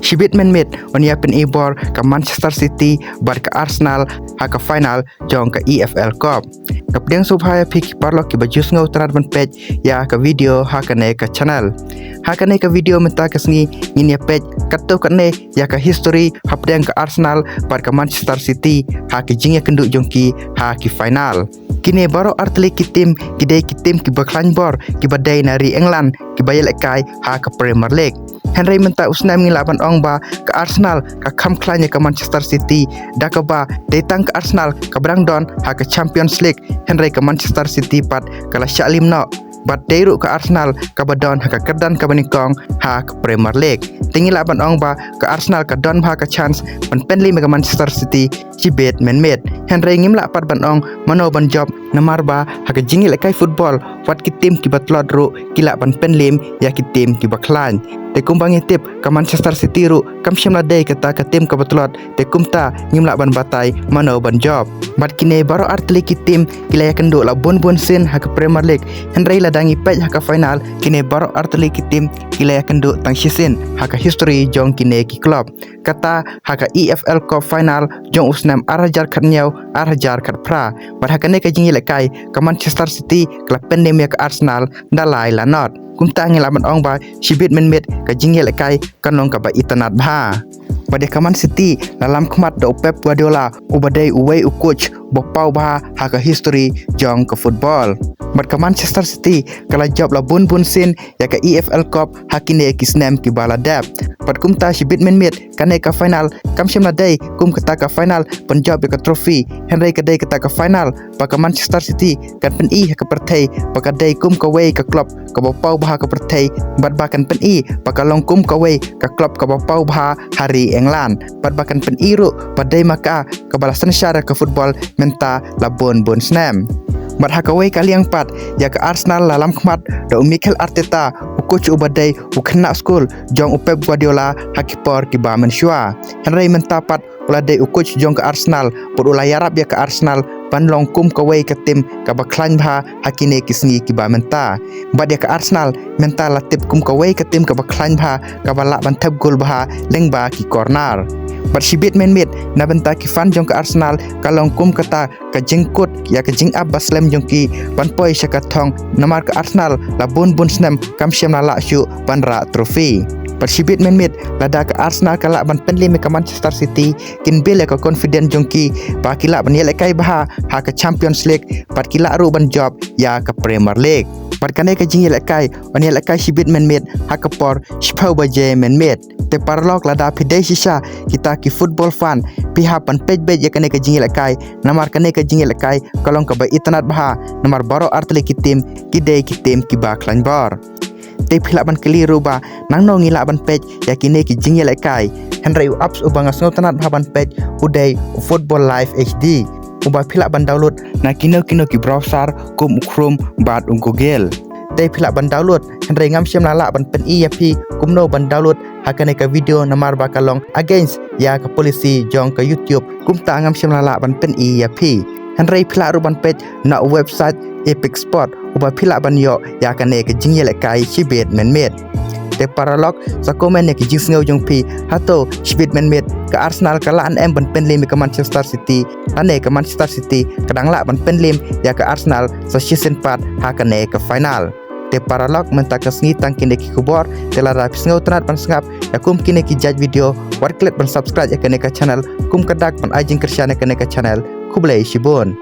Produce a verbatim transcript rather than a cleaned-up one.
Shibit mynmiet yn ïa pynibor ka Manchester City bad ka Arsenal ha ka final jong ka E F L Cup. Nga pdiang sngewbha ïa phi ki paralok kiba ju sngewtynnad ban peit ïa ka video ha kane ka channel. Ha kane ka video mynta ka sngi ngin ïa peit katto katne ïa ka history hapdeng ka Arsenal bad ka Manchester City ha ka jingïakynduh jong ki ha ki final. Kine baroh artylli ki team ki dei ki team kiba khlaiñ bor kiba dei na ri England kiba ïalehkai ha ka Premier League. Hynrei mynta u snem ngi lah ban ong ba ka Arsenal ka kham khlaiñ ïa ka Manchester City, da kaba dei tang ka Arsenal kaba dang don ha ka Champions League, hynrei ka Manchester City pat ka la shah lim noh bad dei ruh ka Arsenal kaba don ha ka kyrdan kaba nyngkong ha ka Premier League. Te ngi lah ban ong ba ka Arsenal ka don bha ka chance ban pynliem ïa ka Manchester City shibit mynmiet. Hynrei ngim lah pat ban ong mano ban jop namar ba ha ka jingïalehkai football wat ki team kiba tlot ruh ki lah ban pynliem ïa ki team kiba khlaiñ. Te kumba ngi tip ka Manchester City ruh kam shym la dei kata ka team kaba tlot, te kumta ngim lah ban batai mano ban jop. Bad kine baroh artylli ki team ki la ïakynduh la bun bun sien ha ka Premier League, hynrei lada ngi peit ha ka final kine baroh artylli ki team ki la ïakynduh tang shisien ha ka history jong kine ki club. Kata ha ka E F L Cup final jong u snem ar hajar khathynñiew ar hajar khatphra. Bad ha kane ka jingïalehkai ka Manchester City ka la pynliem ïa ka Arsenal da lai la not. Kumta ngi lah ban ong ba shibit mynmiet ka jingïalehkai kan long kaba itynnad bha. Bad ïa ka Man City la lam khmat da u Pep Guardiola uba dei uwei u coach ba paw bha ha ka history jong ka football. Bad ka Manchester City ka la jop la bun bun sien ïa ka E F L Cup ha kine ki snem kiba la dep. Bad kumta shibit mynmiet kane ka final kam shym la dei kum kata ka final ban jop ïa ka trophy, hynrei ka dei kata ka final ba ka Manchester City kan pyni ha ka pyrthei ba ka dei kum kawei ka club kaba paw bha ha ka pyrthei, bad ba kan pyni ba ka long kum kawei ka club kaba paw bha ha ri England, bad ba kan pyni ruh ba dei ma ka kaba la synshar ïa ka football mynta la bun bun snem. Bad ha kawei ka liang pat ïa ka Arsenal la lam khmat da u Mikel Arteta, u coach uba dei u khynnah skul jong u Pep Guardiola ha ki por kiba mynshuwa. Hynrei mynta pat u la dei u coach jong ka Arsenal bad u la ïarap ïa ka Arsenal ban long kum kawei ka team kaba khlaiñ bha ha kine ki sngi kiba mynta. Bad ïa ka Arsenal mynta la tip kum kawei ka team kaba khlaiñ bha kaba lah ban thep gol bha lyngba ki corner. Bad shibit mynmiet na bynta ki fan jong ka Arsenal ka long kum kata ka jingkut ïa ka jingap ba slem jong ki ban poi sha ka thong, namar ka Arsenal la bun bun snem kam shym la lah shuh ban rah trophy. Bad shibit mynmiet lada ka Arsenal ka lah ban pynliem ïa ka Manchester City, kin build ïa ka confidence jong ki ba ki lah ban ïalehkai bha ha ka Champions League bad ki lah ruh ban jop ïa ka Premier League. Bad kane ka jingïalehkai yn ïalehkai shibit mynmiet ha ka por shiphew baje mynmiet. Te paralok, lada phi dei shisha kita ki football fan, phi hap ban peit beit ïa kane ka jingïalehkai, namar kane ka jingïalehkai ka long kaba itynnad bha, namar baroh artylli ki team ki dei ki team kiba khlaiñ bor. Te phi lah ban kylli ruh ba nangno ngi lah ban peit ïa kine ki jingïalehkai. Hynrei u apps uba nga sngewtynnad bha ban peit u dei u Football Live H D, uba phi lah ban download na kino kino ki browser kum u Chrome bad u Google. Te phi lah ban download, hynrei ngam shym la lah ban pyni ïa phi kumno ban download ha kane ka video namar ba ka long against ïa ka policy jong ka YouTube. Kumta ngam shym la lah ban pyni ïa phi. Hynrei phi lah ruh ban peit na u website Epic Sport uba phi lah ban ïoh ïa kane ka jingïalehkai shibit mynmiet. Te paralok, sa comment ïa ki jingsngew jong phi, hato shibit mynmiet ka Arsenal ka lah ne em ban pynliem ïa ka Manchester City, lane ka Manchester City ka dang lah ban pynliem ïa ka Arsenal sa shisien pat ha kane ka final. Te paralok, mynta ka sngi tang kine ki khubor. Te lada phi sngewtynnad ban sngap ïa kum kine ki jait video, wat klet ban subscribe ïa kane ka channel, kum ka dak ban ai jingkyrshan ïa kane ka channel. Khublei shibun.